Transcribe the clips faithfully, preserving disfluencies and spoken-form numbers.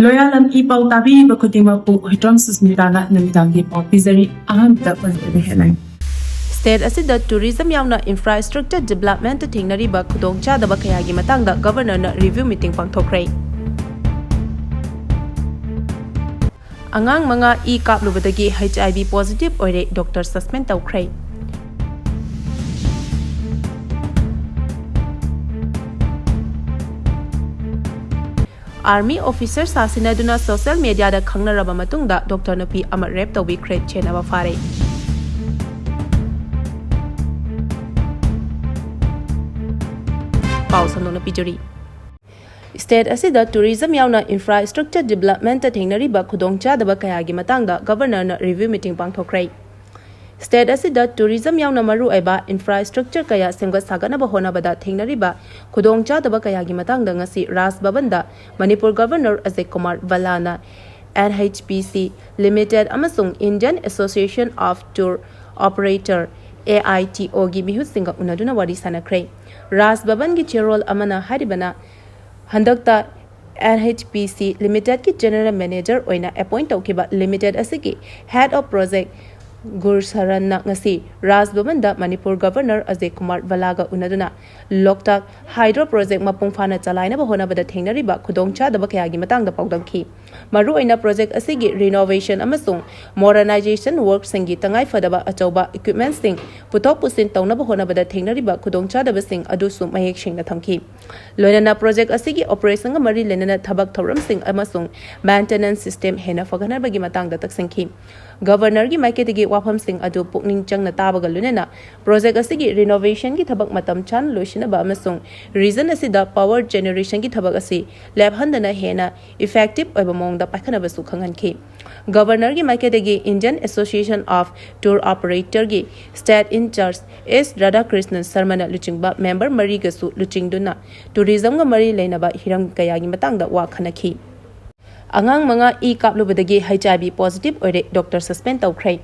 ꯂꯣꯌꯥꯂꯝ E ꯄꯥꯎ ꯇꯥꯕꯤꯔꯤꯕ ꯈꯨꯗꯤꯡꯃꯛꯄꯨ ꯍꯨꯏꯗ꯭ꯔꯣꯝ ꯁꯨꯁꯃꯤꯇꯥꯅ ꯅꯨꯃꯤꯗꯥꯡꯒꯤ ꯄꯥꯎ ꯄꯤꯖꯔꯤ꯫ ꯑꯍꯥꯟꯕꯗ ꯄꯟꯖꯕ ꯍꯦꯠꯂꯥꯏꯟ꯫ State ꯑꯁꯤꯗ tourism ꯌꯥꯎꯅ infrastructure development ꯊꯦꯡꯅꯔꯤꯕ ꯈꯨꯗꯣꯡꯆꯥꯗꯕ ꯀꯌꯥꯒꯤ ꯃꯇꯥꯡꯗ Governorꯅ review meeting ꯄꯥꯡꯊꯣꯛꯈ꯭ꯔꯦ꯫ ꯑꯉꯥꯡ ꯃꯉꯥ E ꯀꯥꯞꯂꯨꯕꯗꯒꯤ H I V positive ꯑꯣꯏꯔꯦ, doctor suspend ꯇꯧꯈ꯭ꯔꯦ꯫ Army officer ꯁꯥꯁꯤꯟꯅꯗꯨꯅ social mediaꯗ ꯈꯪꯅꯔꯕ ꯃꯇꯨꯡꯗ doctor ꯅꯨꯄꯤ ꯑꯃ rape ꯇꯧꯕꯤꯈ꯭ꯔꯦ, ꯆꯦꯟꯅꯕ ꯐꯥꯔꯦ꯫ ꯄꯥꯎ ꯁꯟꯗꯣꯛꯅ ꯄꯤꯖꯔꯤ꯫ State ꯑꯁꯤꯗ tourism ꯌꯥꯎꯅ infrastructure developmentꯇ ꯊꯦꯡꯅꯔꯤꯕ ꯈꯨꯗꯣꯡꯆꯥꯗꯕ ꯀꯌꯥꯒꯤ ꯃꯇꯥꯡꯗ Governorꯅ review meeting ꯄꯥꯡꯊꯣꯛꯈ꯭ꯔꯦ꯫ State ꯑꯁꯤꯗ tourism ꯌꯥꯎꯅ ꯃꯔꯨꯑꯣꯏꯕ infrastructure ꯀꯌꯥ ꯁꯦꯝꯒꯠ ꯁꯥꯒꯠꯅꯕ ꯍꯣꯠꯅꯕꯗ ꯊꯦꯡꯅꯔꯤꯕ ꯈꯨꯗꯣꯡꯆꯥꯗꯕ ꯀꯌꯥꯒꯤ ꯃꯇꯥꯡꯗ ꯉꯁꯤ ꯔꯥꯖ ꯚꯕꯟꯗ Manipur Governor Ajay Kumar ꯚꯜꯂꯥꯅ N H P C Limited ꯑꯃꯁꯨꯡ Indian Association of Tour Operator, A I T Oꯒꯤ ꯃꯤꯍꯨꯠꯁꯤꯡꯒ ꯎꯅꯗꯨꯅ ꯋꯥꯔꯤ ꯁꯥꯟꯅꯈ꯭ꯔꯦ꯫ ꯔꯥꯖ ꯚꯕꯟꯒꯤ ꯆꯦꯔꯣꯜ ꯑꯃꯅ ꯍꯥꯏꯔꯤꯕꯅ, ꯍꯟꯗꯛꯇ N H P C Limitedꯀꯤ General Manager ꯑꯣꯏꯅ appoint ꯇꯧꯈꯤꯕ limited ꯑꯁꯤꯒꯤ Head of Project ꯒꯨꯔꯁꯔꯟꯅ ꯉꯁꯤ ꯔꯥꯖ ꯚꯕꯟꯗ ꯃꯅꯤꯄꯨꯔ Governor ꯑꯖꯌ ꯀꯨꯃꯥꯔ ꯚꯜꯂꯥꯒ ꯎꯅꯗꯨꯅ ꯂꯣꯛꯇꯥꯛ Hydro Project ꯃꯄꯨꯡ ꯐꯥꯅ ꯆꯂꯥꯏꯅꯕ ꯍꯣꯠꯅꯕꯗ ꯊꯦꯡꯅꯔꯤꯕ ꯈꯨꯗꯣꯡꯆꯥꯗꯕ ꯀꯌꯥꯒꯤ ꯃꯇꯥꯡꯗ ꯄꯥꯎꯗꯝꯈꯤ꯫ ꯃꯔꯨꯑꯣꯏꯅ project ꯑꯁꯤꯒꯤ renovation ꯑꯃꯁꯨꯡ modernization workꯁꯤꯡꯒꯤ ꯇꯉꯥꯏꯐꯗꯕ ꯑꯆꯧꯕ equipmentꯁꯤꯡ ꯄꯨꯊꯣꯛ ꯄꯨꯁꯤꯟ ꯇꯧꯅꯕ ꯍꯣꯠꯅꯕꯗ ꯊꯦꯡꯅꯔꯤꯕ ꯈꯨꯗꯣꯡꯆꯥꯗꯕꯁꯤꯡ ꯑꯗꯨꯁꯨ ꯃꯌꯦꯛ ꯁꯦꯡꯅ ꯊꯝꯈꯤ꯫ ꯂꯣꯏꯅꯅ project ꯑꯁꯤꯒꯤ operationꯒ ꯃꯔꯤ ꯂꯩꯅꯅ ꯊꯕꯛ ꯊꯧꯔꯝꯁꯤꯡ ꯑꯃꯁꯨꯡ maintenance system ꯍꯦꯟꯅ ꯐꯒꯠꯍꯟꯕꯒꯤ ꯃꯇꯥꯡꯗ ꯇꯛꯁꯤꯟꯈꯤ꯫ Governorꯒꯤ ꯃꯥꯏꯀꯩꯗꯒꯤ ꯋꯥꯐꯝꯁꯤꯡ ꯑꯗꯨ ꯄꯨꯛꯅꯤꯡ ꯆꯪꯅ ꯇꯥꯕꯒ ꯂꯣꯏꯅꯅ project ꯑꯁꯤꯒꯤ renovationꯒꯤ ꯊꯕꯛ ꯃꯇꯝ ꯆꯥꯅ ꯂꯣꯏꯁꯤꯟꯅꯕ ꯑꯃꯁꯨꯡ region ꯑꯁꯤꯗ power generationꯒꯤ ꯊꯕꯛ ꯑꯁꯤ ꯂꯦꯞꯍꯟꯗꯅ ꯍꯦꯟꯅ effective ꯑꯣꯏꯕ ꯃꯑꯣꯡꯗ ꯄꯥꯏꯈꯠꯅꯕꯁꯨ ꯈꯪꯍꯟꯈꯤ꯫ Governorꯒꯤ ꯃꯥꯏꯀꯩꯗꯒꯤ Indian Association of Tour Operatorꯒꯤ State in-charge S Radhakrishnan ꯁꯔꯃꯅ ꯂꯨꯆꯤꯡꯕ member ꯃꯔꯤꯒꯁꯨ ꯂꯨꯆꯤꯡꯗꯨꯅ tourismꯒ ꯃꯔꯤ ꯂꯩꯅꯕ ꯍꯤꯔꯝ ꯀꯌꯥꯒꯤ ꯃꯇꯥꯡꯗ ꯋꯥ ꯈꯟꯅꯈꯤ꯫ ꯑꯉꯥꯡ ꯃꯉꯥ E ꯀꯥꯞꯂꯨꯕꯗꯒꯤ H I V positive ꯑꯣꯏꯔꯦ, doctor suspend ꯇꯧꯈ꯭ꯔꯦ꯫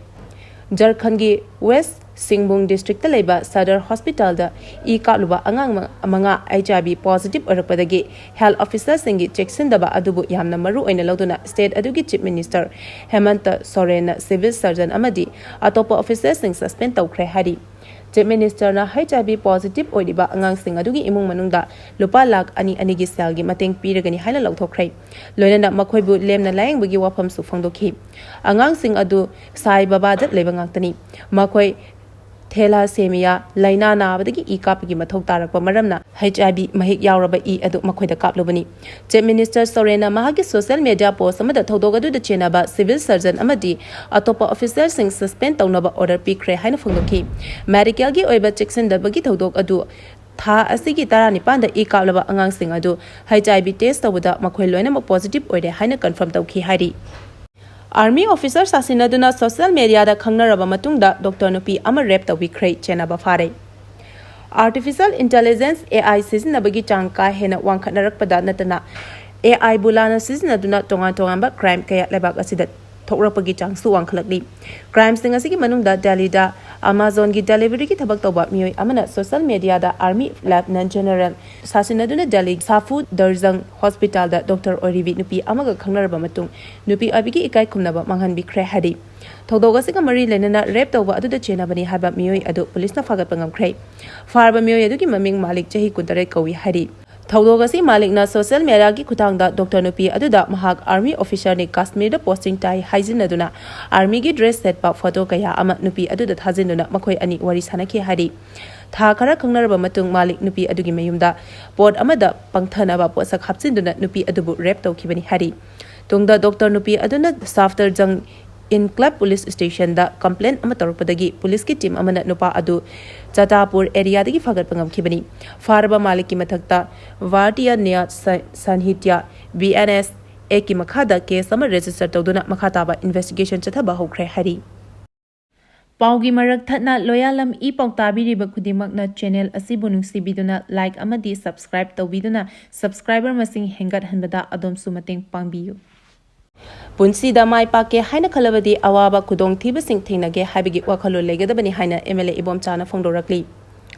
ꯖꯔꯈꯟꯒꯤ West ꯁꯤꯡꯕꯨꯡ ꯗꯤꯁꯇ꯭ꯔꯤꯛꯇ ꯂꯩꯕ ꯁꯗꯔ ꯍꯣꯁꯄꯤꯇꯥꯜꯗ ꯏ ꯀꯥꯞꯂꯨꯕ ꯑꯉꯥꯡ ꯃ-, ꯃꯉꯥ ꯑꯩꯆ ꯑꯥꯏ ꯚꯤ ꯄꯣꯖꯤꯇꯤꯚ ꯑꯣꯏꯔꯛꯄꯗꯒꯤ ꯍꯦꯜꯊ ꯑꯣꯐꯤꯁꯔꯁꯤꯡꯒꯤ ꯆꯦꯛꯁꯤꯟꯗꯕ ꯑꯗꯨꯕꯨ ꯌꯥꯝꯅ ꯃꯔꯨ ꯑꯣꯏꯅ ꯂꯧꯗꯨꯅ ꯁ꯭ꯇꯦꯠ ꯑꯗꯨꯒꯤ ꯆꯤꯐ ꯃꯤꯅꯤꯁꯇꯔ ꯍꯦꯃꯟꯇ ꯁꯣꯔꯦꯟꯅ ꯁꯤꯚꯤꯜ ꯁꯔꯖꯟ ꯑꯃꯗꯤ ꯑꯇꯣꯞꯄ ꯑꯣꯐꯤꯁꯔꯁꯤꯡ ꯁꯁꯄꯦꯟ ꯇꯧꯈ꯭ꯔꯦ ꯍꯥꯏꯔꯤ꯫ ꯆꯤꯐ ꯃꯤꯅꯤꯁꯇꯔꯅ ꯑꯩꯆ ꯑꯥꯏ ꯚꯤ ꯄꯣꯖꯤꯇꯤꯚ ꯑꯣꯏꯔꯤꯕ ꯑꯉꯥꯡꯁꯤꯡ ꯑꯗꯨꯒꯤ ꯏꯃꯨꯡ ꯃꯅꯨꯡꯗ ꯂꯨꯄꯥ ꯂꯥꯈ ꯑꯅꯤ ꯑꯅꯤꯒꯤ ꯁꯦꯜꯒꯤ ꯃꯇꯦꯡ ꯄꯤꯔꯒꯅꯤ ꯍꯥꯏꯅ ꯂꯥꯎꯊꯣꯛꯈ꯭ꯔꯦ꯫ ꯂꯣꯏꯅꯅ ꯃꯈꯣꯏꯕꯨ ꯂꯦꯝꯅ ꯂꯥꯌꯦꯡꯕꯒꯤ ꯋꯥꯐꯝꯁꯨ ꯐꯣꯡꯗꯣꯛꯈꯤ꯫ ꯑꯉꯥꯡꯁꯤꯡ ꯑꯗꯨ ꯁꯥꯏ ꯕꯕꯥꯗ ꯂꯩꯕ ꯉꯥꯛꯇꯅꯤ꯫ ꯃꯈꯣꯏ ꯊꯦꯂꯥꯁꯦꯃꯤꯌꯥ ꯂꯥꯏꯅꯥ ꯅꯥꯕꯗꯒꯤ ꯏ ꯀꯥꯞꯄꯒꯤ ꯃꯊꯧ ꯇꯥꯔꯛꯄ ꯃꯔꯝꯅ ꯑꯩꯆ ꯑꯥꯏ ꯚꯤ ꯃꯍꯤꯛ ꯌꯥꯎꯔꯕ ꯏ ꯑꯗꯨ ꯃꯈꯣꯏꯗ ꯀꯥꯞꯂꯨꯕꯅꯤ꯫ ꯆꯤꯐ ꯃꯤꯅꯤꯁꯇꯔ ꯁꯣꯔꯦꯟꯅ ꯃꯍꯥꯛꯀꯤ ꯁꯣꯁꯤꯌꯦꯜ ꯃꯤꯗꯤꯌꯥ ꯄꯣꯁ ꯑꯃꯗ ꯊꯧꯗꯣꯛ ꯑꯗꯨꯗ ꯆꯦꯟꯅꯕ ꯁꯤꯚꯤꯜ ꯁꯔꯖꯟ ꯑꯃꯗꯤ ꯑꯇꯣꯞꯄ ꯑꯣꯐꯤꯁꯔꯁꯤꯡ ꯁꯁꯄꯦꯟ ꯇꯧꯅꯕ ꯑꯣꯔꯗꯔ ꯄꯤꯈ꯭ꯔꯦ ꯍꯥꯏꯅ ꯐꯣꯡꯗꯣꯛꯈꯤ꯫ ꯃꯦꯗꯤꯀꯦꯜꯒꯤ ꯑꯣꯏꯕ ꯆꯦꯛꯁꯤꯟꯗꯕꯒꯤ ꯊꯧꯗꯣꯛ ꯑꯗꯨ ꯊꯥ ꯑꯁꯤꯒꯤ ꯇꯔꯥꯅꯤꯄꯥꯟꯗ ꯏ ꯀꯥꯞꯂꯕ ꯑꯉꯥꯡꯁꯤꯡ ꯑꯗꯨ ꯑꯩꯆ ꯑꯥꯏ ꯚꯤ ꯇꯦꯁ ꯇꯧꯕꯗ ꯃꯈꯣꯏ ꯂꯣꯏꯅꯃꯛ ꯄꯣꯖꯤꯇꯤꯚ ꯑꯣꯏꯔꯦ ꯍꯥꯏꯅ ꯀꯟꯐꯥꯔꯝ ꯇꯧꯈꯤ ꯍꯥꯏꯔꯤ꯫ ꯑꯥꯔꯃꯤ ꯑꯣꯐꯤꯁꯔ ꯁꯥꯁꯤꯟꯅꯗꯨꯅ ꯁꯣꯁꯤꯌꯦꯜ ꯃꯤꯗꯤꯌꯥꯗ ꯈꯪꯅꯔꯕ ꯃꯇꯨꯡꯗ ꯗꯣꯛꯇꯔ ꯅꯨꯄꯤ ꯑꯃ ꯔꯦꯞ ꯇꯧꯕꯤꯈ꯭ꯔꯦ, ꯆꯦꯟꯅꯕ ꯐꯥꯔꯦ꯫ ꯑꯥꯔꯇꯤꯐꯤꯁꯤꯌꯦꯜ ꯏꯟꯇꯦꯂꯤꯖꯦꯟꯁ, ꯑꯦ ꯑꯥꯏ, ꯁꯤꯖꯤꯟꯅꯕꯒꯤ ꯆꯥꯡ ꯀꯥ ꯍꯦꯟꯅ ꯋꯥꯡꯈꯠꯅꯔꯛꯄꯗ ꯅꯠꯇꯅ, ꯑꯦ ꯑꯥꯏꯕꯨ ꯂꯥꯟꯅ ꯁꯤꯖꯤꯟꯅꯗꯨꯅ ꯇꯣꯉꯥꯟ ꯇꯣꯉꯥꯟꯕ ꯀ꯭ꯔꯥꯏꯝ ꯀꯌꯥ ꯂꯩꯕꯥꯛ ꯑꯁꯤꯗ ꯊꯣꯛꯂꯛꯄꯒꯤ ꯆꯥꯡꯁꯨ ꯋꯥꯡꯈꯠꯂꯛꯂꯤ꯫ ꯀ꯭ꯔꯥꯏꯝꯁꯤꯡ ꯑꯁꯤꯒꯤ ꯃꯅꯨꯡꯗ ꯗꯦꯜꯂꯤꯗ ꯑꯃꯥꯖꯣꯟꯒꯤ ꯗꯦꯂꯤꯚꯔꯤꯒꯤ ꯊꯕꯛ ꯇꯧꯕ ꯃꯤꯑꯣꯏ ꯑꯃꯅ ꯁꯣꯁꯤꯌꯦꯜ ꯃꯤꯗꯤꯌꯥꯗ ꯑꯥꯔꯃꯤ ꯂꯦꯐꯇꯅꯦꯟ ꯖꯦꯅꯔꯦꯜ ꯁꯥꯁꯤꯟꯅꯗꯨꯅ ꯗꯦꯜꯂꯤ ꯁꯐꯗꯔꯖꯪ ꯍꯣꯁꯄꯤꯇꯥꯜꯗ ꯗꯣꯛꯇꯔ ꯑꯣꯏꯔꯤꯕꯤ ꯅꯨꯄꯤ ꯑꯃꯒ ꯈꯪꯅꯔꯕ ꯃꯇꯨꯡ ꯅꯨꯄꯤ ꯑꯣꯏꯕꯤꯒꯤ ꯏꯀꯥꯏ ꯈꯨꯝꯅꯕ ꯃꯥꯡꯍꯟꯕꯤꯈ꯭ꯔꯦ ꯍꯥꯏꯔꯤ꯫ ꯊꯧꯗꯣꯛ ꯑꯁꯤꯒ ꯃꯔꯤ ꯂꯩꯅꯅ ꯔꯦꯞ ꯇꯧꯕ ꯑꯗꯨꯗ ꯆꯦꯟꯅꯕꯅꯤ ꯍꯥꯏꯕ ꯃꯤꯑꯣꯏ ꯑꯗꯨ ꯄꯨꯂꯤꯁꯅ ꯐꯥꯒꯠꯄ ꯉꯝꯈ꯭ꯔꯦ꯫ ꯐꯥꯔꯕ ꯃꯤꯑꯣꯏ ꯑꯗꯨꯒꯤ ꯃꯃꯤꯡ ꯃꯥꯂꯤꯛ, ꯆꯍꯤ ꯀꯨꯟꯇꯔꯦꯠ ꯀꯧꯏ ꯍꯥꯏꯔꯤ꯫ ꯊꯧꯗꯣꯛ ꯑꯁꯤ ꯃꯥꯂꯤꯛꯅ ꯁꯣꯁꯤꯌꯦꯜ ꯃꯤꯗꯤꯌꯥꯒꯤ ꯈꯨꯠꯊꯥꯡꯗ ꯗꯣꯛꯇꯔ ꯅꯨꯄꯤ ꯑꯗꯨꯗ ꯃꯍꯥꯛ ꯑꯥꯔꯃꯤ ꯑꯣꯐꯤꯁꯔꯅꯤ, ꯀꯥꯁꯃꯤꯔꯗ ꯄꯣꯁꯇꯤꯡ ꯇꯥꯏ ꯍꯥꯏꯖꯤꯟꯅꯗꯨꯅ ꯑꯥꯔꯃꯤꯒꯤ ꯗ꯭ꯔꯦꯁ ꯁꯦꯠꯄ ꯐꯣꯇꯣ ꯀꯌꯥ ꯑꯃ ꯅꯨꯄꯤ ꯑꯗꯨꯗ ꯊꯥꯖꯤꯟꯗꯨꯅ ꯃꯈꯣꯏ ꯑꯅꯤ ꯋꯥꯔꯤ ꯁꯥꯟꯅꯈꯤ ꯍꯥꯏꯔꯤ꯫ ꯊꯥ ꯈꯔ ꯈꯪꯅꯔꯕ ꯃꯇꯨꯡ ꯃꯥꯂꯤꯛ ꯅꯨꯄꯤ ꯑꯗꯨꯒꯤ ꯃꯌꯨꯝꯗ ꯄꯣꯠ ꯑꯃꯗ ꯄꯪꯊꯅꯕ ꯄꯣꯠꯁꯛ ꯍꯥꯞꯆꯤꯟꯗꯨꯅ ꯅꯨꯄꯤ ꯑꯗꯨꯕꯨ ꯔꯦꯞ ꯇꯧꯈꯤꯕꯅꯤ ꯍꯥꯏꯔꯤ꯫ ꯇꯨꯡꯗ ꯗꯣꯛꯇꯔ ꯅꯨꯄꯤ ꯑꯗꯨꯅ ꯁꯐꯗꯔꯖꯪ ꯏꯟꯀ꯭ꯂꯕ ꯄꯨꯂꯤꯁ ꯁ꯭ꯇꯦꯁꯟꯗ ꯀꯝꯄ꯭ꯂꯦꯟ ꯑꯃ ꯇꯧꯔꯛꯄꯗꯒꯤ ꯄꯨꯂꯤꯁꯀꯤ ꯇꯤꯝ ꯑꯃꯅ ꯅꯨꯄꯥ ꯑꯗꯨ ꯆꯇꯥꯄꯨꯔ ꯑꯦꯔꯤꯌꯥꯗꯒꯤ ꯐꯥꯒꯠꯄ ꯉꯝꯈꯤꯕꯅꯤ꯫ ꯐꯥꯔꯕ ꯃꯥꯂꯤꯛꯀꯤ ꯃꯊꯛꯇ ꯚꯥꯔꯇꯤꯌ ꯅ꯭ꯌꯥꯌ ꯁ-, ꯁꯥꯟꯍꯤꯇ꯭ꯌ, ꯚꯤ ꯑꯦꯟ ꯑꯦꯁ ꯑꯦꯛꯀꯤ ꯃꯈꯥꯗ ꯀꯦꯁ ꯑꯃ ꯔꯦꯖꯤꯁꯇꯔ ꯇꯧꯗꯨꯅ ꯃꯈꯥ ꯇꯥꯕ ꯏꯟꯚꯦꯁꯇꯤꯒꯦꯁꯟ ꯆꯠꯊꯕ ꯍꯧꯈ꯭ꯔꯦ ꯍꯥꯏꯔꯤ꯫ ꯄꯥꯎꯒꯤ ꯃꯔꯛ ꯊꯠꯅ ꯂꯣꯌꯥꯂꯝ ꯏ ꯄꯥꯎ ꯇꯥꯕꯤꯔꯤꯕ ꯈꯨꯗꯤꯡꯃꯛꯅ ꯆꯦꯅꯦꯜ ꯑꯁꯤꯕꯨ ꯅꯨꯡꯁꯤꯕꯤꯗꯨꯅ ꯂꯥꯏꯛ ꯑꯃꯗꯤ ꯁꯕꯁꯀ꯭ꯔꯥꯏꯕ ꯇꯧꯕꯤꯗꯨꯅ ꯁꯕꯁꯀ꯭ꯔꯥꯏꯕꯔ ꯃꯁꯤꯡ ꯍꯦꯟꯒꯠꯍꯟꯕꯗ ꯑꯗꯣꯝꯁꯨ ꯃꯇꯦꯡ ꯄꯥꯡꯕꯤꯌꯨ꯫ ꯄꯨꯟꯁꯤꯗ ꯃꯥꯏ ꯄꯥꯛꯀꯦ ꯍꯥꯏꯅ ꯈꯜꯂꯕꯗꯤ ꯑꯋꯥꯕ ꯈꯨꯗꯣꯡꯊꯤꯕꯁꯤꯡ ꯊꯦꯡꯅꯒꯦ ꯍꯥꯏꯕꯒꯤ ꯋꯥꯈꯜꯂꯣꯟ ꯂꯩꯒꯗꯕꯅꯤ ꯍꯥꯏꯅ ꯑꯦꯝ ꯑꯦꯜ ꯑꯦ ꯏꯕꯣꯝꯆꯥꯅ ꯐꯣꯡꯗꯣꯔꯛꯂꯤ꯫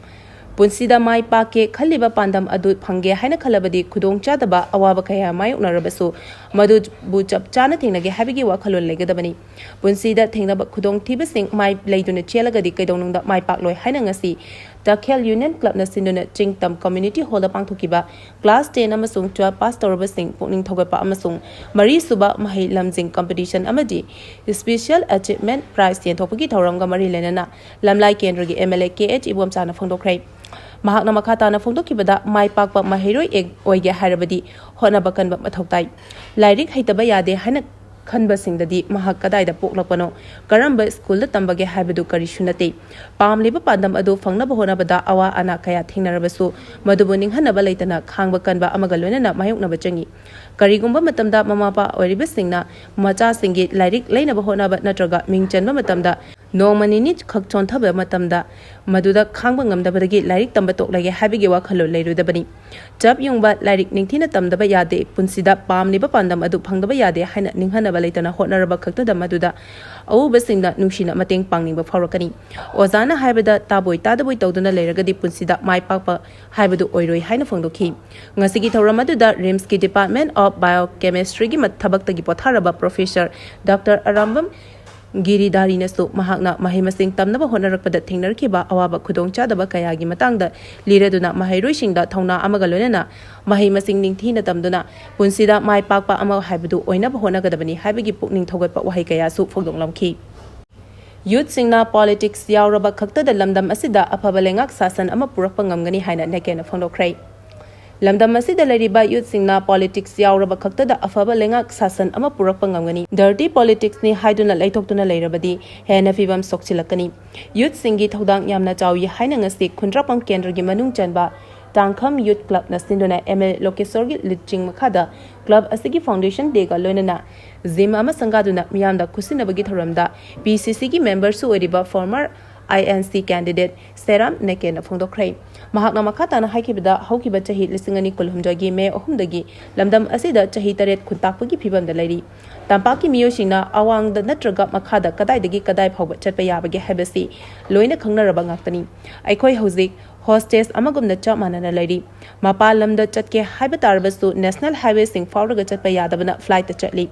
ꯄꯨꯟꯁꯤꯗ ꯃꯥꯏ ꯄꯥꯛꯀꯦ ꯈꯜꯂꯤꯕ ꯄꯥꯟꯗꯝ ꯑꯗꯨ ꯐꯪꯒꯦ ꯍꯥꯏꯅ ꯈꯜꯂꯕꯗꯤ ꯈꯨꯗꯣꯡꯆꯥꯗꯕ ꯑꯋꯥꯕ ꯀꯌꯥ ꯃꯥꯌꯣꯛꯅꯔꯕꯁꯨ ꯃꯗꯨꯕꯨ ꯆꯞ ꯆꯥꯅ ꯊꯦꯡꯅꯒꯦ ꯍꯥꯏꯕꯒꯤ ꯋꯥꯈꯜꯂꯣꯟ ꯂꯩꯒꯗꯕꯅꯤ꯫ ꯄꯨꯟꯁꯤꯗ ꯊꯦꯡꯅꯕ ꯈꯨꯗꯣꯡꯊꯤꯕꯁꯤꯡ ꯃꯥꯏ ꯂꯩꯗꯨꯅ ꯆꯦꯜꯂꯒꯗꯤ ꯀꯩꯗꯧꯅꯨꯡꯗ ꯃꯥꯏ ꯄꯥꯛꯂꯣꯏ ꯍꯥꯏꯅ ꯉꯁꯤ ꯇꯈꯦꯜ ꯌꯨꯅꯤꯌꯟ ꯀ꯭ꯂꯕꯅ ꯁꯤꯟꯗꯨꯅ ꯆꯤꯡꯇꯝ ꯀꯝꯃ꯭ꯌꯨꯅꯤꯇꯤ ꯍꯣꯜꯗ ꯄꯥꯡꯊꯣꯛꯈꯤꯕ ꯀ꯭ꯂꯥꯁ ꯇꯦꯟ ꯑꯃꯁꯨꯡ ꯇꯨꯋꯦꯜꯐ ꯄꯥꯁ ꯇꯧꯔꯕꯁꯤꯡ ꯄꯨꯛꯅꯤꯡ ꯊꯧꯒꯠꯄ ꯑꯃꯁꯨꯡ ꯃꯔꯤꯁꯨꯕ ꯃꯍꯩ ꯂꯝꯖꯤꯡ ꯀꯝꯄꯤꯇꯤꯁꯟ ꯑꯃꯗꯤ ꯏꯁꯄꯤꯁꯤꯌꯦꯜ ꯑꯦꯆꯤꯞꯃꯦꯟ ꯄ꯭ꯔꯥꯏꯖ ꯌꯦꯟꯊꯣꯛꯄꯒꯤ ꯊꯧꯔꯝꯒ ꯃꯔꯤ ꯂꯩꯅꯅ ꯂꯝꯂꯥꯏ ꯀꯦꯟꯗ꯭ꯔꯒꯤ M L A K H ꯏꯕꯣꯝꯆꯥꯅ ꯐꯣꯡꯗꯣꯛꯈ꯭ꯔꯦ꯫ ꯃꯍꯥꯛꯅ ꯃꯈꯥ ꯇꯥꯅ ꯐꯣꯡꯗꯣꯛꯈꯤꯕꯗ, ꯃꯥꯏ ꯄꯥꯛꯄ ꯃꯍꯩꯔꯣꯏ ꯑꯦꯛ-, ꯑꯣꯏꯒꯦ ꯍꯥꯏꯔꯕꯗꯤ ꯍꯣꯠꯅꯕ ꯀꯟꯕ ꯃꯊꯧ ꯇꯥꯏ꯫ ꯂꯥꯏꯔꯤꯛ ꯍꯩꯇꯕ ꯌꯥꯗꯦ ꯍꯥꯏꯅ ꯈꯟꯕꯁꯤꯡꯗꯗꯤ ꯃꯍꯥꯛ ꯀꯗꯥꯏꯗ ꯄꯣꯛꯂꯛꯄꯅꯣ, ꯀꯔꯝꯕ ꯁ꯭ꯀꯨꯜꯗ ꯇꯝꯕꯒꯦ ꯍꯥꯏꯕꯗꯨ ꯀꯔꯤꯁꯨ ꯅꯠꯇꯦ꯫ ꯄꯥꯝꯂꯤꯕ ꯄꯥꯟꯗꯝ ꯑꯗꯨ ꯐꯪꯅꯕ ꯍꯣꯠꯅꯕꯗ ꯑꯋꯥ ꯑꯅꯥ ꯀꯌꯥ ꯊꯦꯡꯅꯔꯕꯁꯨ ꯃꯗꯨꯕꯨ ꯅꯤꯡꯍꯟꯅꯕ ꯂꯩꯇꯅ ꯈꯥꯡꯕ ꯀꯟꯕ ꯑꯃꯒ ꯂꯣꯏꯅꯅ ꯃꯥꯌꯣꯛꯅꯕ ꯆꯪꯏ꯫ ꯀꯔꯤꯒꯨꯝꯕ ꯃꯇꯝꯗ ꯃꯃꯥ ꯃꯄꯥ ꯑꯣꯏꯔꯤꯕꯁꯤꯡꯅ ꯃꯆꯥꯁꯤꯡꯒꯤ ꯂꯥꯏꯔꯤꯛ ꯂꯩꯅꯕ ꯍꯣꯠꯅꯕ ꯅꯠꯇ꯭ꯔꯒ ꯃꯤꯡ ꯆꯟꯕ ꯃꯇꯝꯗ ꯅꯣꯡꯃ ꯅꯤꯅꯤ ꯈꯛ ꯆꯣꯟꯊꯕ ꯃꯇꯝꯗ ꯃꯗꯨꯗ ꯈꯥꯡꯕ ꯉꯝꯗꯕꯗꯒꯤ ꯂꯥꯏꯔꯤꯛ ꯇꯝꯕ ꯇꯣꯛꯂꯒꯦ ꯍꯥꯏꯕꯒꯤ ꯋꯥꯈꯜꯂꯣꯟ ꯂꯩꯔꯣꯏꯗꯕꯅꯤ꯫ ꯆꯞ ꯌꯨꯡꯕ ꯂꯥꯏꯔꯤꯛ ꯅꯤꯡꯊꯤꯅ ꯇꯝꯗꯕ ꯌꯥꯗꯦ, ꯄꯨꯟꯁꯤꯗ ꯄꯥꯝꯂꯤꯕ ꯄꯥꯟꯗꯝ ꯑꯗꯨ ꯐꯪꯗꯕ ꯌꯥꯗꯦ ꯍꯥꯏꯅ ꯅꯤꯡꯍꯟꯅꯕ ꯂꯩꯇꯅ ꯍꯣꯠꯅꯔꯕ ꯈꯛꯇꯗ ꯃꯗꯨꯗ ꯑꯎꯕꯁꯤꯡꯅ ꯅꯨꯡꯁꯤꯅ ꯃꯇꯦꯡ ꯄꯥꯡꯅꯤꯡꯕ ꯐꯥꯎꯔꯛꯀꯅꯤ꯫ ꯑꯣꯖꯥꯅ ꯍꯥꯏꯕꯗ ꯇꯥꯕꯣꯏ ꯇꯥꯗꯕꯣꯏ ꯇꯧꯗꯨꯅ ꯂꯩꯔꯒꯗꯤ ꯄꯨꯟꯁꯤꯗ ꯃꯥꯏ ꯄꯥꯛꯄ ꯍꯥꯏꯕꯗꯨ ꯑꯣꯏꯔꯣꯏ ꯍꯥꯏꯅ ꯐꯣꯡꯗꯣꯛꯈꯤ꯫ ꯉꯁꯤꯒꯤ ꯊꯧꯔꯝ ꯑꯗꯨꯗ ꯔꯤꯝꯁꯀꯤ Department of Biochemistryꯒꯤ ꯃ-, ꯊꯕꯛꯇꯒꯤ ꯄꯣꯊꯥꯔꯕ ꯄ꯭ꯔꯣꯐꯦꯁꯔ ꯗꯥꯛꯇꯔ ꯑꯔꯥꯝꯕꯝ ꯒꯤꯔꯤꯙꯥꯔꯤꯅꯁꯨ ꯃꯍꯥꯛꯅ ꯃꯍꯩ ꯃꯁꯤꯡ ꯇꯝꯅꯕ ꯍꯣꯠꯅꯔꯛꯄꯗ ꯊꯦꯡꯅꯔꯛꯈꯤꯕ ꯑꯋꯥꯕ ꯈꯨꯗꯣꯡꯆꯥꯗꯕ ꯀꯌꯥꯒꯤ ꯃꯇꯥꯡꯗ ꯂꯤꯔꯗꯨꯅ ꯃꯍꯩꯔꯣꯏꯁꯤꯡꯗ ꯊꯧꯅꯥ ꯑꯃꯒ ꯂꯣꯏꯅꯅ ꯃꯍꯩ ꯃꯁꯤꯡ ꯅꯤꯡꯊꯤꯅ ꯇꯝꯗꯨꯅ ꯄꯨꯟꯁꯤꯗ ꯃꯥꯏ ꯄꯥꯛꯄ ꯑꯃ ꯍꯥꯏꯕꯗꯨ ꯑꯣꯏꯅꯕ ꯍꯣꯠꯅꯒꯗꯕꯅꯤ ꯍꯥꯏꯕꯒꯤ ꯄꯨꯛꯅꯤꯡ ꯊꯧꯒꯠꯄ ꯋꯥꯍꯩ ꯀꯌꯥꯁꯨ ꯐꯣꯡꯗꯣꯛꯂꯝꯈꯤ꯫ ꯌꯨꯠꯁꯤꯡꯅ ꯄꯣꯂꯤꯇꯤꯛꯁ ꯌꯥꯎꯔꯕ ꯈꯛꯇꯗ ꯂꯝꯗꯝ ꯑꯁꯤꯗ ꯑꯐꯕ ꯂꯩꯉꯥꯛ ꯁꯥꯁꯟ ꯑꯃ ꯄꯨꯔꯛꯄ ꯉꯝꯒꯅꯤ ꯍꯥꯏꯅ ꯅꯦꯀꯦꯅ ꯐꯣꯡꯗꯣꯛꯈ꯭ꯔꯦ꯫ ꯂꯝꯗꯝ ꯑꯁꯤꯗ ꯂꯩꯔꯤꯕ ꯌꯨꯠꯁꯤꯡꯅ ꯄꯣꯂꯤꯇꯤꯛꯁ ꯌꯥꯎꯔꯕ ꯈꯛꯇꯗ ꯑꯐꯕ ꯂꯩꯉꯥꯛ ꯁꯥꯁꯟ ꯑꯃ ꯄꯨꯔꯛꯄ ꯉꯝꯒꯅꯤ꯫ ꯗꯔꯇꯤ ꯄꯣꯂꯤꯇꯤꯛꯁꯅꯤ ꯍꯥꯏꯗꯨꯅ ꯂꯩꯊꯣꯛꯇꯨꯅ ꯂꯩꯔꯕꯗꯤ ꯍꯦꯟꯅ ꯐꯤꯕꯝ ꯁꯣꯛꯆꯤꯜꯂꯛꯀꯅꯤ꯫ ꯌꯨꯠꯁꯤꯡꯒꯤ ꯊꯧꯗꯥꯡ ꯌꯥꯝꯅ ꯆꯥꯎꯏ ꯍꯥꯏꯅ ꯉꯁꯤ ꯈꯨꯟꯗ꯭ꯔꯥꯛꯄꯝ ꯀꯦꯟꯗ꯭ꯔꯒꯤ ꯃꯅꯨꯡ ꯆꯟꯕ ꯇꯥꯡꯈꯝ ꯌꯨꯠ ꯀ꯭ꯂꯕꯅ ꯁꯤꯟꯗꯨꯅ ꯑꯦꯝ ꯑꯦꯜ ꯂꯣꯀꯦꯁꯣꯔꯒꯤ ꯂꯨꯆꯤꯡ ꯃꯈꯥꯗ ꯀ꯭ꯂꯕ ꯑꯁꯤꯒꯤ ꯐꯥꯎꯟꯗꯦꯁꯟ ꯗꯦꯒ ꯂꯣꯏꯅꯅ ꯖꯤꯝ ꯑꯃ ꯁꯪꯒꯥꯗꯨꯅ ꯃꯤꯌꯥꯝꯗ ꯈꯨꯠꯁꯤꯟꯅꯕꯒꯤ ꯊꯧꯔꯝꯗ ꯄꯤ ꯁꯤ ꯁꯤꯒꯤ ꯃꯦꯝꯕꯔꯁꯨ ꯑꯣꯏꯔꯤꯕ former I N C candidate ꯁꯦꯔꯥꯝ ꯅꯦꯀꯦꯟꯅ ꯐꯣꯡꯗꯣꯛꯈ꯭ꯔꯦ꯫ ꯃꯍꯥꯛꯅ ꯃꯈꯥ ꯇꯥꯅ ꯍꯥꯏꯈꯤꯕꯗ, ꯍꯧꯈꯤꯕ ꯆꯍꯤ ꯂꯤꯁꯤꯡ ꯑꯅꯤ ꯀꯨꯟꯍꯨꯝꯗꯣꯏꯒꯤ ꯃꯦ ꯑꯍꯨꯝꯗꯒꯤ ꯂꯝꯗꯝ ꯑꯁꯤꯗ ꯆꯍꯤ ꯇꯔꯦꯠ ꯈꯨꯟꯇꯥꯛꯄꯒꯤ ꯐꯤꯕꯝꯗ ꯂꯩꯔꯤ꯫ ꯇꯝꯄꯥꯛꯀꯤ ꯃꯤꯑꯣꯏꯁꯤꯡꯅ ꯑꯋꯥꯡꯗ ꯅꯠꯇ꯭ꯔꯒ ꯃꯈꯥꯗ ꯀꯗꯥꯏꯗꯒꯤ ꯀꯗꯥꯏ ꯐꯥꯎꯕ ꯆꯠꯄ ꯌꯥꯕꯒꯦ ꯍꯥꯏꯕꯁꯤ ꯂꯣꯏꯅ ꯈꯪꯅꯔꯕ ꯉꯥꯛꯇꯅꯤ꯫ ꯑꯩꯈꯣꯏ ꯍꯧꯖꯤꯛ ꯍꯣꯁꯇꯦꯖ ꯑꯃꯒꯨꯝꯅ ꯆꯞ ꯃꯥꯟꯅꯅ ꯂꯩꯔꯤ꯫ ꯃꯄꯥꯟ ꯂꯝꯗ ꯆꯠꯀꯦ ꯍꯥꯏꯕ ꯇꯥꯔꯕꯁꯨ ꯅꯦꯁꯅꯦꯜ ꯍꯥꯏꯋꯦꯁꯤꯡ ꯐꯥꯎꯔꯒ ꯆꯠꯄ ꯌꯥꯗꯕꯅ ꯐ꯭ꯂꯥꯏꯠꯇ ꯆꯠꯂꯤ꯫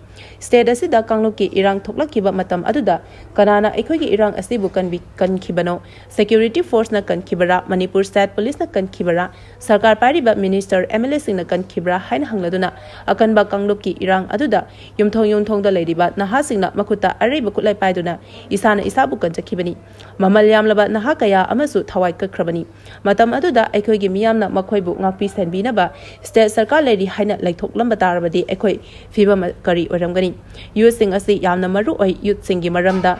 ꯁ꯭ꯇꯦꯠ ꯑꯁꯤꯗ ꯀꯥꯡꯂꯨꯞꯀꯤ ꯏꯔꯥꯡ ꯊꯣꯛꯂꯛꯈꯤꯕ ꯃꯇꯝ ꯑꯗꯨꯗ ꯀꯅꯥꯅ ꯑꯩꯈꯣꯏꯒꯤ ꯏꯔꯥꯡ ꯑꯁꯤꯕꯨ ꯀꯟꯕꯤ-, ꯀꯟꯈꯤꯕꯅꯣ? ꯁꯦꯀ꯭ꯌꯨꯔꯤꯇꯤ ꯐꯣꯔꯁꯅ ꯀꯟꯈꯤꯕꯔꯥ? ꯃꯅꯤꯄꯨꯔ ꯁ꯭ꯇꯦꯠ ꯄꯨꯂꯤꯁꯅ ꯀꯟꯈꯤꯕꯔꯥ? ꯁꯔꯀꯥꯔ ꯄꯥꯏꯔꯤꯕ ꯃꯤꯅꯤꯁꯇꯔ, ꯑꯦꯝ ꯑꯦꯜ ꯑꯦꯁꯤꯡꯅ ꯀꯟꯈꯤꯕ꯭ꯔꯥ ꯍꯥꯏꯅ ꯍꯪꯂꯗꯨꯅ ꯑꯀꯟꯕ ꯀꯥꯡꯂꯨꯞꯀꯤ ꯏꯔꯥꯡ ꯑꯗꯨꯗ ꯌꯨꯝꯊꯣꯡ ꯌꯨꯝꯊꯣꯡꯗ ꯂꯩꯔꯤꯕ ꯅꯍꯥꯁꯤꯡꯅ ꯃꯈꯨꯠꯇ ꯑꯔꯩꯕ ꯈꯨꯠꯂꯥꯏ ꯄꯥꯏꯗꯨꯅ ꯏꯁꯥꯅ ꯏꯁꯥꯕꯨ ꯀꯟꯖꯈꯤꯕꯅꯤ꯫ ꯃꯃꯜ ꯌꯥꯝꯂꯕ ꯅꯍꯥ ꯀꯌꯥ ꯑꯃꯁꯨ ꯊꯋꯥꯏ ꯀꯛꯈ꯭ꯔꯕꯅꯤ꯫ ꯃꯇꯝ ꯑꯗꯨꯗ ꯑꯩꯈꯣꯏꯒꯤ ꯃꯤꯌꯥꯝꯅ ꯃꯈꯣꯏꯕꯨ ꯉꯥꯛꯄꯤ ꯁꯦꯟꯕꯤꯅꯕ ꯁ꯭ꯇꯦꯠ ꯁꯔꯀꯥꯔ ꯂꯩꯔꯤ ꯍꯥꯏꯅ ꯂꯩꯊꯣꯛꯂꯝꯕ ꯇꯥꯔꯕꯗꯤ ꯑꯩꯈꯣꯏ ꯐꯤꯕꯝ ꯀꯔꯤ ꯑꯣꯏꯔꯝꯒꯅꯤ? ꯌꯨꯠꯁꯤꯡ ꯑꯁꯤ ꯌꯥꯝꯅ ꯃꯔꯨ ꯑꯣꯏ꯫ ꯌꯨꯠꯁꯤꯡꯒꯤ ꯃꯔꯝꯗ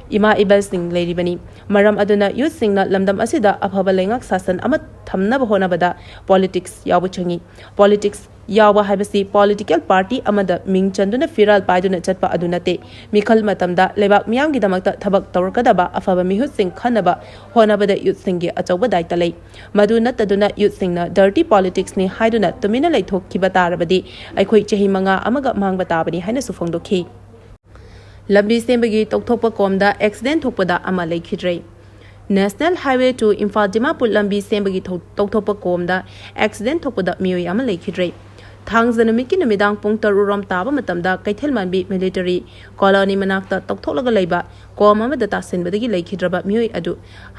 ꯏꯃꯥ ꯏꯕꯜꯁꯤꯡ ꯂꯩꯔꯤꯕꯅꯤ꯫ ꯃꯔꯝ ꯑꯗꯨꯅ ꯌꯨꯠꯁꯤꯡꯅ ꯂꯝꯗꯝ ꯑꯁꯤꯗ ꯑꯐꯕ ꯂꯩꯉꯥꯛ ꯁꯥꯁꯟ ꯑꯃ ꯊꯝꯅꯕ ꯍꯣꯠꯅꯕꯗ ꯄꯣꯂꯤꯇꯤꯛꯁ ꯌꯥꯎꯕ ꯆꯪꯏ꯫ ꯄꯣꯂꯤꯇꯤꯛꯁ ꯌꯥꯎꯕ ꯍꯥꯏꯕꯁꯤ ꯄꯣꯂꯤꯇꯤꯀꯦꯜ ꯄꯥꯔꯇꯤ ꯑꯃꯗ ꯃꯤꯡ ꯆꯟꯗꯨꯅ ꯐꯤꯔꯥꯜ ꯄꯥꯏꯗꯨꯅ ꯆꯠꯄ ꯑꯗꯨ ꯅꯠꯇꯦ꯫ ꯃꯤꯈꯜ ꯃꯇꯝꯗ ꯂꯩꯕꯥꯛ ꯃꯤꯌꯥꯝꯒꯤꯗꯃꯛꯇ ꯊꯕꯛ ꯇꯧꯔꯛꯀꯗꯕ ꯑꯐꯕ ꯃꯤꯍꯨꯠꯁꯤꯡ ꯈꯟꯅꯕ ꯍꯣꯠꯅꯕꯗ ꯌꯨꯠꯁꯤꯡꯒꯤ ꯑꯆꯧꯕ ꯗꯥꯏꯇ ꯂꯩ꯫ ꯃꯗꯨ ꯅꯠꯇꯗꯨꯅ ꯌꯨꯠꯁꯤꯡꯅ ꯗꯔꯇꯤ ꯄꯣꯂꯤꯇꯤꯛꯁꯅꯤ ꯍꯥꯏꯗꯨꯅ ꯇꯨꯃꯤꯟꯅ ꯂꯩꯊꯣꯛꯈꯤꯕ ꯇꯥꯔꯕꯗꯤ ꯑꯩꯈꯣꯏ ꯆꯍꯤ ꯃꯉꯥ ꯑꯃꯒ ꯃꯥꯡꯕ ꯇꯥꯕꯅꯤ ꯍꯥꯏꯅꯁꯨ ꯐꯣꯡꯗꯣꯛꯈꯤ꯫ ꯂꯝꯕꯤ ꯁꯦꯝꯕꯒꯤ ꯇꯧꯊꯣꯛꯄ ꯀꯣꯝꯗ ꯑꯦꯛꯁꯤꯗꯦꯟ ꯊꯣꯛꯄꯗ ꯑꯃ ꯂꯩꯈꯤꯗ꯭ꯔꯦ꯫ National highway two Imphal Dimapur ꯂꯝꯕꯤ ꯁꯦꯝꯕꯒꯤ ꯊꯧ-, ꯇꯧꯊꯣꯛꯄ ꯀꯣꯝꯗ ꯑꯦꯛꯁꯤꯗꯦꯟ ꯊꯣꯛꯄꯗ ꯃꯤꯑꯣꯏ ꯑꯃ ꯂꯩꯈꯤꯗ꯭ꯔꯦ꯫ ꯊꯥꯡꯖ ꯅꯨꯃꯤꯠꯀꯤ ꯅꯨꯃꯤꯗꯥꯡ ꯄꯨꯡ ꯇꯔꯨꯛ ꯔꯣꯝ ꯇꯥꯕ ꯃꯇꯝꯗ ꯀꯩꯊꯦꯜꯃꯥꯟꯕꯤ ꯃꯤꯂꯤꯇꯔꯤ ꯀꯣꯂꯣꯅꯤ ꯃꯅꯥꯛꯇ ꯇꯧꯊꯣꯛꯂꯒ ꯂꯩꯕ ꯀꯣꯝ ꯑꯃꯗ ꯇꯥꯁꯤꯟꯕꯗꯒꯤ ꯂꯩꯈꯤꯗ꯭ꯔꯕ ꯃꯤꯑꯣꯏ ꯑꯗꯨ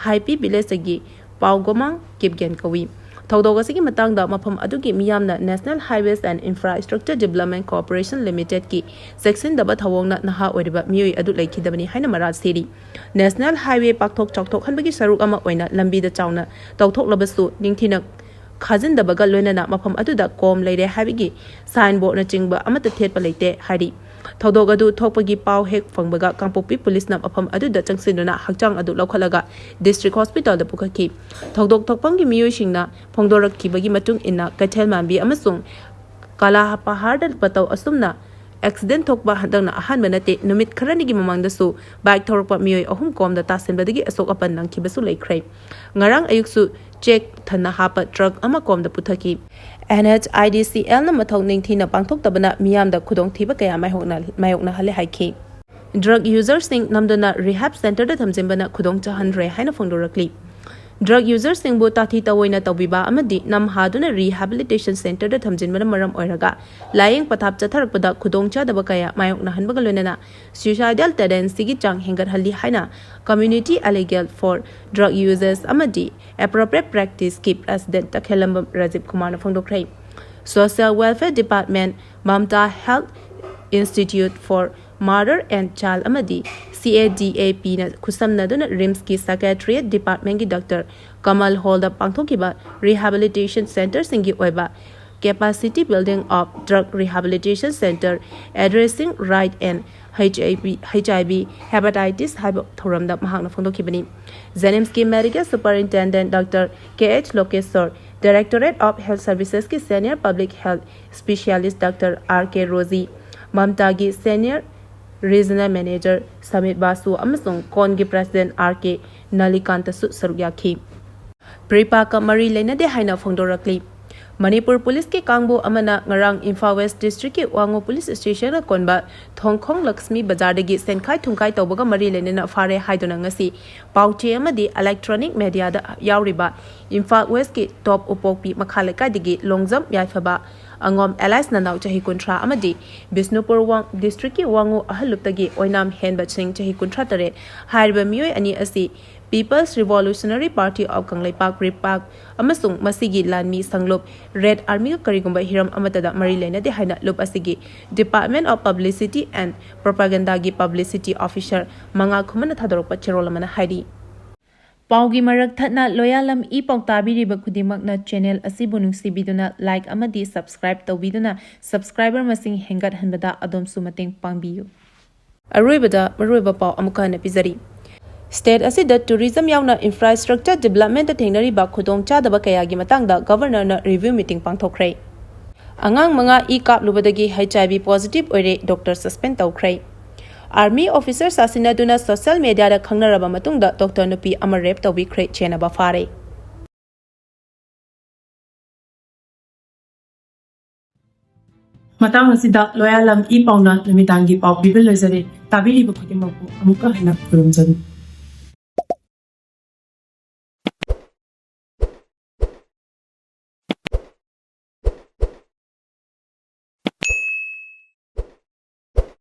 ꯍꯥꯏꯄꯤ ꯚꯤꯂꯦꯖꯇꯒꯤ ꯄꯥꯎꯒꯣꯃꯥꯡ ꯀꯤꯞꯒꯦꯟ ꯀꯧꯏ꯫ ꯊꯧꯗꯣꯛ ꯑꯁꯤꯒꯤ ꯃꯇꯥꯡꯗ ꯃꯐꯝ ꯑꯗꯨꯒꯤ ꯃꯤꯌꯥꯝꯅ National Highways and Infrastructure Development Corporation Limitedꯀꯤ ꯆꯦꯛꯁꯤꯟꯗꯕ ꯊꯧꯑꯣꯡꯅ ꯅꯍꯥ ꯑꯣꯏꯔꯤꯕ ꯃꯤꯑꯣꯏ ꯑꯗꯨ ꯂꯩꯈꯤꯗꯕꯅꯤ ꯍꯥꯏꯅ ꯃꯔꯥꯜ ꯁꯤꯔꯤ꯫ ꯅꯦꯁꯅꯦꯜ ꯍꯥꯏꯋꯦ ꯄꯥꯛꯊꯣꯛ ꯆꯥꯎꯊꯣꯛꯍꯟꯕꯒꯤ ꯁꯔꯨꯛ ꯑꯃ ꯑꯣꯏꯅ ꯂꯝꯕꯤꯗ ꯆꯥꯎꯅ ꯇꯧꯊꯣꯛꯂꯕꯁꯨ ꯅꯤꯡꯊꯤꯅ ꯈꯥꯖꯤꯟꯗꯕꯒ ꯂꯣꯏꯅꯅ ꯃꯐꯝ ꯑꯗꯨꯗ ꯀꯣꯝ ꯂꯩꯔꯦ ꯍꯥꯏꯕꯒꯤ ꯁꯥꯏꯟꯕꯣꯔꯗꯅꯆꯤꯡꯕ ꯑꯃꯠꯇ ꯊꯦꯠꯄ ꯂꯩꯇꯦ ꯍꯥꯏꯔꯤ꯫ ꯊꯧꯗꯣꯛ ꯑꯗꯨ ꯊꯣꯛꯄꯒꯤ ꯄꯥꯎ ꯍꯦꯛ ꯐꯪꯕꯒ ꯀꯥꯡꯄꯣꯛꯄꯤ ꯄꯨꯂꯤꯁꯅ ꯃꯐꯝ ꯑꯗꯨꯗ ꯆꯪꯁꯤꯟꯗꯨꯅ ꯍꯛꯆꯥꯡ ꯑꯗꯨ ꯂꯧꯈꯠꯂꯒ ꯗꯤꯁꯇ꯭ꯔꯤꯛ ꯍꯣꯁꯄꯤꯇꯥꯜꯗ ꯄꯨꯈꯠꯈꯤ꯫ ꯊꯧꯗꯣꯛ ꯊꯣꯛꯐꯝꯒꯤ ꯃꯤꯑꯣꯏꯁꯤꯡꯅ ꯐꯣꯡꯗꯣꯔꯛꯈꯤꯕꯒꯤ ꯃꯇꯨꯡ ꯏꯟꯅ ꯀꯩꯊꯦꯜꯃꯥꯟꯕꯤ ꯑꯃꯁꯨꯡ ꯀꯥꯂꯥꯄꯍꯥꯔꯗ ꯄꯇꯧ ꯑꯁꯨꯝꯅ ꯑꯦꯛꯁꯤꯗꯦꯟ ꯊꯣꯛꯄ ꯍꯟꯗꯛꯅ ꯑꯍꯥꯟꯕ ꯅꯠꯇꯦ꯫ ꯅꯨꯃꯤꯠ ꯈꯔꯅꯤꯒꯤ ꯃꯃꯥꯡꯗꯁꯨ ꯕꯥꯏꯛ ꯊꯧꯔꯛꯄ ꯃꯤꯑꯣꯏ ꯑꯍꯨꯝ ꯀꯣꯝꯗ ꯇꯥꯁꯤꯟꯕꯗꯒꯤ ꯑꯁꯣꯛ ꯑꯄꯟ ꯅꯪꯈꯤꯕꯁꯨ ꯂꯩꯈ꯭ꯔꯦ꯫ ꯉꯔꯥꯡ ꯑꯌꯨꯛꯁꯨ ꯆꯦꯛ ꯊꯟꯅ ꯍꯥꯞꯄ ꯇ꯭ꯔꯛ ꯑꯃ ꯀꯣꯝꯗ ꯄꯨꯊꯈꯤ꯫ ꯑꯦꯟ ꯑꯩꯆ ꯑꯥꯏ ꯗꯤ ꯁꯤ ꯑꯦꯜꯅ ꯃꯊꯧ ꯅꯤꯡꯊꯤꯅ ꯄꯥꯡꯊꯣꯛꯇꯕꯅ ꯃꯤꯌꯥꯝꯗ ꯈꯨꯗꯣꯡꯊꯤꯕ ꯀꯌꯥ ꯃꯥꯌꯣꯛꯅ-, ꯃꯥꯌꯣꯛꯅꯍꯜꯂꯦ ꯍꯥꯏꯈꯤ꯫ ꯗ꯭ꯔꯒ ꯌꯨꯖꯔꯁꯤꯡ ꯅꯝꯗꯨꯅ ꯔꯤꯍꯦꯕ ꯁꯦꯟꯇꯔꯗ ꯊꯝꯖꯤꯟꯕꯅ ꯈꯨꯗꯣꯡ ꯆꯥꯍꯟꯗ꯭ꯔꯦ ꯍꯥꯏꯅ ꯐꯣꯡꯗꯣꯔꯛꯂꯤ꯫ ꯗ꯭ꯔꯒ ꯌꯨꯖꯔꯁꯤꯡꯕꯨ ꯇꯥꯊꯤ ꯇꯧꯑꯣꯏꯅ ꯇꯧꯕꯤꯕ ꯑꯃꯗꯤ ꯅꯝꯍꯥꯗꯨꯅ ꯔꯤꯍꯦꯕꯤꯂꯤꯇꯦꯁꯟ ꯁꯦꯟꯇꯔꯗ ꯊꯝꯖꯤꯟꯕꯅ ꯃꯔꯝ ꯑꯣꯏꯔꯒ ꯂꯥꯌꯦꯡ ꯄꯊꯥꯞ ꯆꯠꯊꯔꯛꯄꯗ ꯈꯨꯗꯣꯡꯆꯥꯗꯕ ꯀꯌꯥ ꯃꯥꯌꯣꯛꯅꯍꯟꯕꯒ ꯂꯣꯏꯅꯅ ꯁ꯭ꯌꯨꯁꯥꯏꯗꯦꯜ ꯇꯦꯟꯗꯦꯟꯁꯤꯒꯤ ꯆꯥꯡ ꯍꯦꯟꯒꯠꯍꯜꯂꯤ ꯍꯥꯏꯅ ꯀꯝꯃ꯭ꯌꯨꯅꯤꯇꯤ ꯑꯂꯤꯒꯦꯜ ꯐꯣꯔ ꯗ꯭ꯔꯒ ꯌꯨꯖꯔꯁ ꯑꯃꯗꯤ ꯑꯦꯄ꯭ꯔꯣꯄ꯭ꯔꯤꯌꯦꯠ ꯄ꯭ꯔꯦꯛꯇꯤꯁꯀꯤ ꯄ꯭ꯔꯦꯁꯤꯗꯦꯟꯠ ꯇꯈꯦꯜꯂꯝꯕꯝ ꯔꯥꯖꯤꯕ ꯀꯨꯃꯥꯔꯅ ꯐꯣꯡꯗꯣꯛꯈ꯭ꯔꯦ꯫ Social welfare department, Mamta health institute for mother and child ꯑꯃꯗꯤ ꯁꯤ ꯑꯦ ꯗꯤ ꯑꯦ ꯄꯤꯅ ꯈꯨꯠꯁꯝꯅꯗꯨꯅ ꯔꯤꯝꯁꯀꯤ ꯁꯥꯏꯀꯤꯌꯥꯇ꯭ꯔꯤ ꯗꯤꯄꯥꯔꯠꯃꯦꯟꯠꯀꯤ ꯗꯥꯛꯇꯔ ꯀꯃꯜ ꯍꯣꯜꯗ ꯄꯥꯡꯊꯣꯛꯈꯤꯕ ꯔꯤꯍꯦꯕꯤꯂꯤꯇꯦꯁꯟ ꯁꯦꯟꯇꯔꯁꯤꯡꯒꯤ ꯑꯣꯏꯕ Capacity Building of Drug Rehabilitation Center Addressing Right and H I V, H I V Hepatitis ꯍꯥꯏꯕ ꯊꯧꯔꯝꯗ ꯃꯍꯥꯛꯅ ꯐꯣꯡꯗꯣꯛꯈꯤꯕꯅꯤ꯫ ꯖꯦꯅꯤꯝꯁꯀꯤ medical superintendent doctor K H Lokeshwar, Directorate of Health Servicesꯀꯤ senior public health specialist doctor R K Roji, ꯃꯝꯇꯥꯒꯤ senior regional manager Samit Basu ꯑꯃꯁꯨꯡ ꯀꯣꯟꯒꯤ president R ꯀꯦ ꯅꯂꯤꯀꯥꯟꯇꯁꯨ ꯁꯔꯨꯛ ꯌꯥꯈꯤ꯫ ꯄ꯭ꯔꯤꯄꯥꯛꯀ ꯃꯔꯤ ꯂꯩꯅꯗꯦ ꯍꯥꯏꯅ ꯐꯣꯡꯗꯣꯔꯛꯂꯤ꯫ ꯃꯅꯤꯄꯨꯔ ꯄꯨꯂꯤꯁꯀꯤ ꯀꯥꯡꯕꯨ ꯑꯃꯅ ꯉꯔꯥꯡ ꯏꯝꯐꯥꯜ ꯋꯦꯁ꯭ꯠ ꯗꯤꯁꯇ꯭ꯔꯤꯛꯀꯤ ꯋꯥꯉꯨ ꯄꯨꯂꯤꯁ ꯁ꯭ꯇꯦꯁꯟꯅ ꯀꯣꯟꯕ ꯊꯣꯡꯈꯣꯡ ꯂꯛꯁꯃꯤ ꯕꯖꯥꯔꯗꯒꯤ ꯁꯦꯟꯈꯥꯏ ꯊꯨꯝꯈꯥꯏ ꯇꯧꯕꯒ ꯃꯔꯤ ꯂꯩꯅꯅ ꯐꯥꯔꯦ ꯍꯥꯏꯗꯨꯅ ꯉꯁꯤ ꯄꯥꯎꯆꯦ ꯑꯃꯗꯤ ꯏꯂꯦꯛꯇ꯭ꯔꯣꯅꯤꯛ ꯃꯦꯗꯤꯌꯥꯗ ꯌꯥꯎꯔꯤꯕ ꯏꯝꯐꯥꯜ ꯋꯦꯁ꯭ꯠꯀꯤ ꯇꯣꯞ ꯎꯄꯣꯛꯄꯤ ꯃꯈꯥ ꯂꯩꯀꯥꯏꯗꯒꯤ ꯂꯣꯡꯖꯝ ꯌꯥꯏꯐꯕ ꯑꯉꯣꯝ ꯑꯦꯂꯥꯏꯁ ꯅꯅꯥꯎ ꯆꯍꯤ ꯀꯨꯟꯊ꯭ꯔꯥ ꯑꯃꯗꯤ ꯕꯤꯁꯅꯨꯄꯨꯔ ꯋꯥꯡ ꯗꯤꯁꯇ꯭ꯔꯤꯛꯀꯤ ꯋꯥꯉꯨ ꯑꯍꯜꯂꯨꯞꯇꯒꯤ ꯑꯣꯏꯅꯥꯝ ꯍꯦꯟꯕ ꯁꯤꯡ ꯆꯍꯤ ꯀꯨꯟꯊ꯭ꯔꯥ ꯇꯔꯦꯠ ꯍꯥꯏꯔꯤꯕ ꯃꯤꯑꯣꯏ ꯑꯅꯤ ꯑꯁꯤ People's Revolutionary Party of Kangleipak, ꯄ꯭ꯔꯤꯄꯥꯛ, ꯑꯃꯁꯨꯡ ꯃꯁꯤꯒꯤ ꯂꯥꯟꯃꯤ ꯁꯪꯂꯨꯞ ꯔꯦꯗ ꯑꯥꯔꯃꯤꯒ ꯀꯔꯤꯒꯨꯝꯕ ꯍꯤꯔꯝ ꯑꯃꯠꯇꯗ ꯃꯔꯤ ꯂꯩꯅꯗꯦ ꯍꯥꯏꯅ ꯂꯨꯞ ꯑꯁꯤꯒꯤ Department of Publicity and Propagandaꯒꯤ publicity officer ꯃꯉꯥ ꯈꯨꯃꯟꯅ ꯊꯥꯗꯣꯔꯛꯄ ꯆꯦꯔꯣꯜ ꯑꯃꯅ ꯍꯥꯏꯔꯤ꯫ ꯄꯥꯎꯒꯤ ꯃꯔꯛ ꯊꯠꯅ ꯂꯣꯌꯥꯂꯝ ꯏ ꯄꯥꯎ ꯇꯥꯕꯤꯔꯤꯕ ꯈꯨꯗꯤꯡꯃꯛꯅ ꯆꯦꯅꯦꯜ ꯑꯁꯤꯕꯨ ꯅꯨꯡꯁꯤꯕꯤꯗꯨꯅ ꯂꯥꯏꯛ ꯑꯃꯗꯤ ꯁꯕꯁꯀ꯭ꯔꯥꯏꯕ ꯇꯧꯕꯤꯗꯨꯅ ꯁꯕꯁꯀ꯭ꯔꯥꯏꯕꯔ ꯃꯁꯤꯡ ꯍꯦꯟꯒꯠꯍꯟꯕꯗ ꯑꯗꯣꯝꯁꯨ ꯃꯇꯦꯡ ꯄꯥꯡꯕꯤꯌꯨ꯫ ꯑꯔꯣꯏꯕꯗ ꯃꯔꯨꯑꯣꯏꯕ ꯄꯥꯎ ꯑꯃꯨꯛꯀ ꯍꯟꯅ ꯄꯤꯖꯔꯤ꯫ ꯁ꯭ꯇꯦꯠ ꯑꯁꯤꯗ ꯇꯨꯔꯤꯖꯝ ꯌꯥꯎꯅ ꯏꯟꯐ꯭ꯔꯥꯁ꯭ꯇ꯭ꯔꯛꯆꯔ ꯗꯤꯕꯦꯂꯞꯃꯦꯟꯠꯇ ꯊꯦꯡꯅꯔꯤꯕ ꯈꯨꯗꯣꯡꯆꯥꯗꯕ ꯀꯌꯥꯒꯤ ꯃꯇꯥꯡꯗ ꯒꯕꯔꯅꯔꯅ ꯔꯤꯚ꯭ꯌꯨ ꯃꯤꯇꯤꯡ ꯄꯥꯡꯊꯣꯛꯈ꯭ꯔꯦ꯫ ꯑꯉꯥꯡ ꯃꯉꯥ ꯏ ꯀꯥꯞꯂꯨꯕꯗꯒꯤ ꯍꯩꯆ ꯑꯥꯏ ꯚꯤ ꯄꯣꯖꯤꯇꯤꯚ ꯑꯣꯏꯔꯦ, ꯗꯣꯛꯇꯔ ꯁꯁꯄꯦꯟ ꯇꯧꯈ꯭ꯔꯦ꯫ ꯑꯥꯔꯃꯤ ꯑꯣꯐꯤꯁꯔ ꯁꯥꯁꯤꯟꯅꯗꯨꯅ ꯁꯣꯁꯤꯌꯦꯜ ꯃꯦꯗꯤꯌꯥꯗ ꯈꯪꯅꯔꯕ ꯃꯇꯨꯡꯗ ꯗꯣꯛꯇꯔ ꯅꯨꯄꯤ ꯑꯃ ꯔꯦꯞ ꯇꯧꯕꯤꯈ꯭ꯔꯦ, ꯆꯦꯟꯅꯕ ꯐꯥꯔꯦ꯫ ꯃꯇꯥꯡ ꯑꯁꯤꯗ ꯂꯣꯌꯥꯂꯝ ꯏ ꯄꯥꯎꯅ ꯅꯨꯃꯤꯗꯥꯡꯒꯤ ꯄꯥꯎ ꯄꯤꯕ ꯂꯣꯏꯖꯔꯦ꯫ ꯇꯥꯕꯤꯔꯤꯕ ꯈꯨꯗꯤꯡꯃꯛꯄꯨ ꯑꯃꯨꯛꯀ ꯍꯟꯅ ꯈꯨꯔꯨꯝꯖꯔꯤ꯫